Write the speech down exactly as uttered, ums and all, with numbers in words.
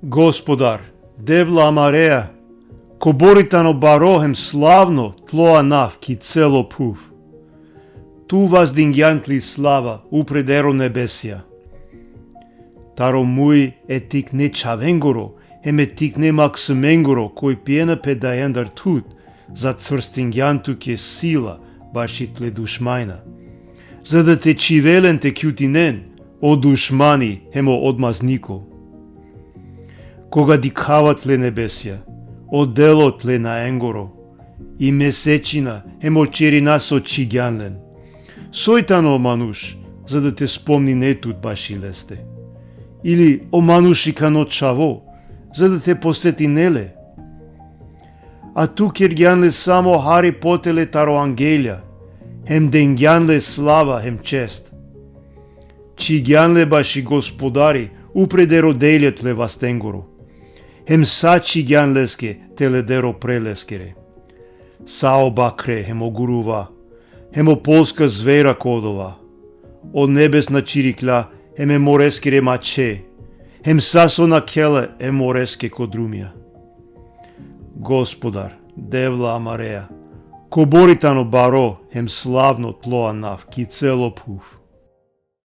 Gospodar, Devla amarea, kobori tano baro hem slavno tlo anav ki celo phuv. Tu vazdingjan tli slava upredero nebesja. Taro muj e tikne čhavengoro hem e tikne maksumengoro koj pjena pe dajandar tut, zacvrstingjan tuke sila baši tle dušmajna, za da te čhivelen te kjutinen o dušmani hem o odmazniko. Koga dikhava tle nebesja, o delo tle naengoro, i mesečina hem o čerina so čhigjan len. Soj tano o manuš, za da te spomnine tut baši leste? Ili o manuš i kano čhavo, za da te posetine le? A tu kergjan le samo hari potele taro angelja, hem dengjan le slava hem čest. Čhigjan le baši Gospodari, upredero dejle tle vastengoro. Hem sa čhigjan leske te ledero pre leskere. Sa o bakre hem o guruva, hem o polska zvera ko odova. O nebesna čiriklja hem e moreskere mače, hem sa so nakhela e moreske ko drumja. Gospodar, Devla amarea, kobori tano baro hem slavno tlo anav ki celo phuv.